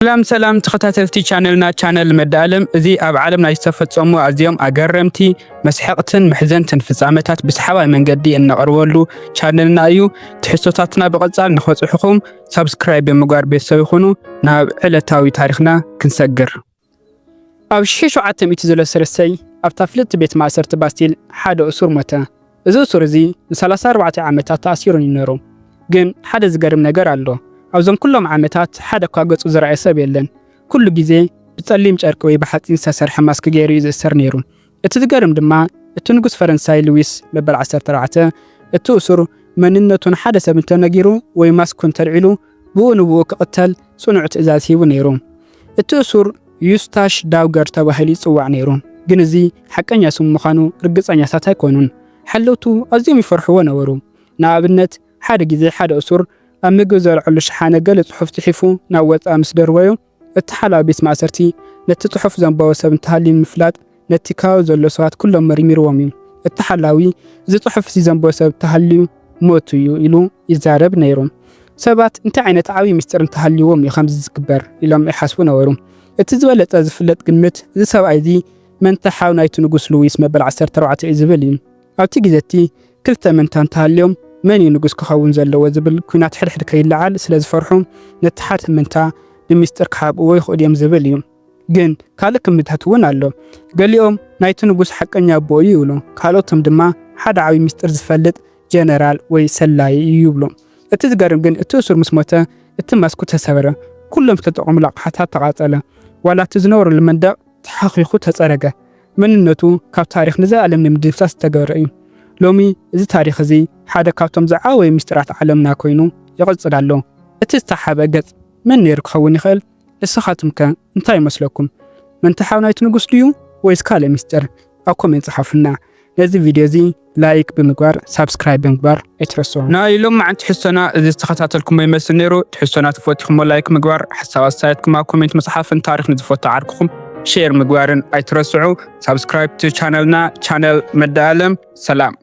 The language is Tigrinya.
ሰላም ሰላም ተኸታተልቲ ቻነልና ቻነል መዳለም፣ እዚ ኣብ ዓለም ናይ ዝተፈጸሙ ኣዝዮም ኣገረምቲ፣ መስሐቕትን መሕዘንትን ፍጻመታት ብሰሓባይ መንገዲ እነቕርበሉ ቻነልና እዩ። ትሕዝቶታትና ብቐጻል ንኸጽሑኹም ሳብስክራይብ ብምግባር ቤተሰብ ይኹኑ። ናብ ዕለታዊ ታሪኽና ክንሰግር። ኣብ ሽሕ ሸውዓተ ሚእቲ ዝለሰረሰይ ኣብታ ፍልጥቲ ቤት ማእሰርቲ ባስቲል ሓደ እሱር ሞተ። እዚ እሱር እዚ ን34 ዓመታት ተኣሲሩ እዩ ነይሩ። ግን ሓደ ዝገርም ነገር ኣሎ። ኣብዞም ኩሎም ዓመታት ሓደ እኳ ገጹ ዝረኣየ ሰብ የለን። ኩሉ ግዜ ብጸሊም ጨርቂ ወይ ብሓጺን ዝተሰርሐ ማስክ ገይሩ እዩ ዝእሰር ነይሩ። እቲ ዝገርም ድማ እቲ ንጉስ ፈረንሳይ ሉዊስ መበል ዓሰርተ ኣርባዕተ እቲ እሱር መንነቱ ንሓደ ሰብ እንተነጊሩ ወይ ማስኩ እንተልዒሉ ብኡ ንብኡ ክቕተል ጽኑዕ ትእዛዝ ሂቡ ነይሩ። እቲ እሱር ዩስታሽ ዳውገር ተባሂሉ ይጽዋዕ ነይሩ። ግን እዚ ሓቀኛ ስሙ ምዃኑ ርግጸኛታት ኣይኮኑን። ሓለውቱ ኣዝዮም ይፈርሕዎ ነበሩ። ንኣብነት ሓደ ግዜ ሓደ እሱር ኣብ ምግቢ ዘልዐሉ ሸሓነ ገለ ጽሑፍ ጽሒፉ ናብ ወጻኢ ምስ ደርበዮ እቲ ሓላዊ ቤት ማእሰርቲ ነቲ ጽሑፍ ዘንበቦ ሰብ እንተሃልዩ ንምፍላጥ ነቲ ከባቢ ዘሎ ሰባት ኩሎም መርሚርዎም እዩ። እቲ ሓላዊ እዚ ጽሑፍ እዚ ዘንበቦ ሰብ እንተሃልዩ ሞቱ እዩ ኢሉ ይዛረብ ነይሩ። ሰባት እንታይ ዓይነት ዓብዪ ምስጢር እንተሃልይዎም እዩ ከምዚ ዝግበር ኢሎም ይሓስቡ ነበሩ። እቲ ዝበለጸ ዝፍለጥ ግምት እዚ ሰብኣይ እዚ መንታ ሓው ናይቲ ንጉስ ሉዊስ መበል ዓሰርተ ኣርባዕተ እዩ ዝብል እዩ። ኣብቲ ግዜ እቲ ክልተ መንታ እንተሃልዮም መን እዩ ንጉስ ክኸውን ዘለዎ ዝብል ኲናት ሕድሕድ ከይለዓል ስለ ዝፈርሑ ነቲ ሓደ መንታ ብምስጢር ክሓብእዎ ይኽእሉ እዮም ዝብል እዩ። ግን ካልእ ክምታት እውን ኣሎ። ገሊኦም ናይቲ ንጉስ ሓቀኛ ኣቦኡ እዩ ይብሉ፣ ካልኦቶም ድማ ሓደ ዓብዪ ምስጢር ዝፈልጥ ጀነራል ወይ ሰላዪ እዩ ይብሉ። እቲ ዝገርም ግን እቲ እሱር ምስ ሞተ እቲ ማስኩ ተሰበረ፣ ኩሎም ዝተጠቐሙሉ ኣቕሓታት ተቓጸለ፣ ዋላ እቲ ዝነበረሉ መንደቕ ተሓኺኹ ተጸረገ። መንነቱ ካብ ታሪኽ ንዘለኣለም ንምድምሳስ ዝተገብረ እዩ። ሎሚ እዚ ታሪኽ እዚ ሓደ ካብቶም ዝዓበዩ ምስጢራት ዓለምና ኮይኑ ይቕጽል ኣሎ። እቲ ዝተሓበ ገጽ መን ነይሩ ክኸውን ይኽእል? ንስኻትም ከ እንታይ ይመስለኩም? መንታ ሓው ናይቲ ንጉስ ድዩ ወይስ ካልእ ምስጢር? ኣብ ኮሜንት ጸሓፉልና። ነዚ ቪድዮ እዚ ላይክ ብምግባር ሳብስክራይብ ብምግባር ኣይትረስዑ። ናይ ሎም መዓንቲ ትሕዝቶና እዚ ዝተኸታተልኩሞ ይመስል ነይሩ። ትሕዝቶና ተፈቲኹሞ ላይክ ምግባር፣ ሓሳብ ኣስተያየትኩም ኣብ ኮሜንት ምጽሓፍን ታሪኽ ንዝፈቱ ዓርክኹም ሼር ምግባርን ኣይትረስዑ። ሳብስክራይብ ቱ ቻነልና ቻነል መዳለም። ሰላም።